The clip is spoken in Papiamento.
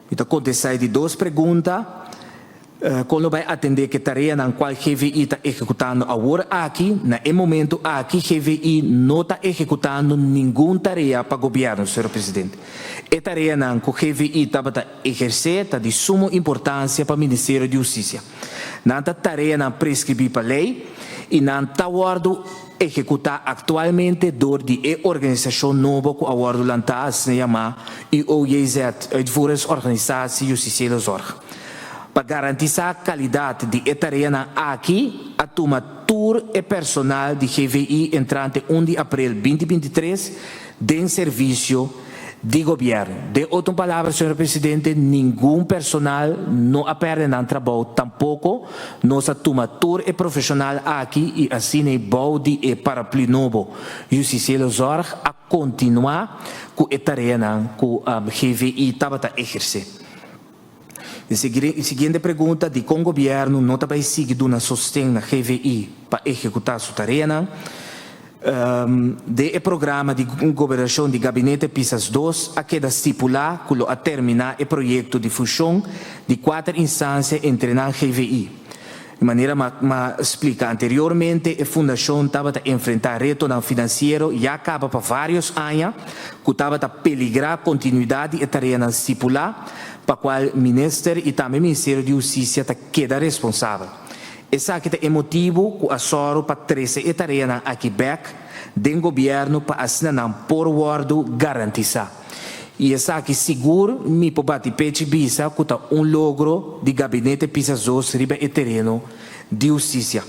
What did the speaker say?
Mi ta kontestá e di dos pregunta. Kon lo bai atendé ku e tareanan kual GVI ta ehekutando awor aki? Na e momentu aki GVI no ta ehekutando ningun tarea pa gobièrnu, señor presidente. E tareanan ku GVI tabata ehersé ta di sumo importansia pa Ministerio di Hustisia. Nan ta tareanan preskribí pa lei i nan ta wòrdu ehekutá aktualmente dor di e organisashon nobo ku a wòrdu lantá, asina yamá UOJZ, Uitvoeringsorganisatie Justitiële Zorg. Pa garantisá kalidat di e tareanan aki a tuma tur e personal di GVI entrante un di aprel 2023 den servisio di gobièrnu. Den otro palabra, señor presidente, ningun personal no a pèrdè nan trabou tampoko. Nos a tuma tur e profeshonal aki i asina bou di e paraplu nobo Justitiële Zorg a kontinuá ku e tareanan ku GVI tabata ehersé. E siguiente pregunta, dikon gobièrnu no ta bai sigui duna sosten na GVI pa ehekutá su tareanan? Den e programa di gobernashon di Gabinete Pisas dos a keda stipulá ku lo a terminá e proyekto di fushon di kuater instansia entre nan GVI. Di manera m'a splika anteriormente, e fundashon tabata enfrentá retonan finansiero ya kaba pa vários aña ku tabata peligrá kontinuidat di e tareanan stipulá pa kual Minister i tambe Ministerio di Hustisia ta keda responsabel. Esaki ta e motibu ku a sòru pa trese e tareanan aki bèk den gobièrnu pa asina nan por wòrdu garantisá. I esaki sigur mi por bati pechi bisa ku ta un logro di Gabinete Pisas dos riba e tereno di hustisia.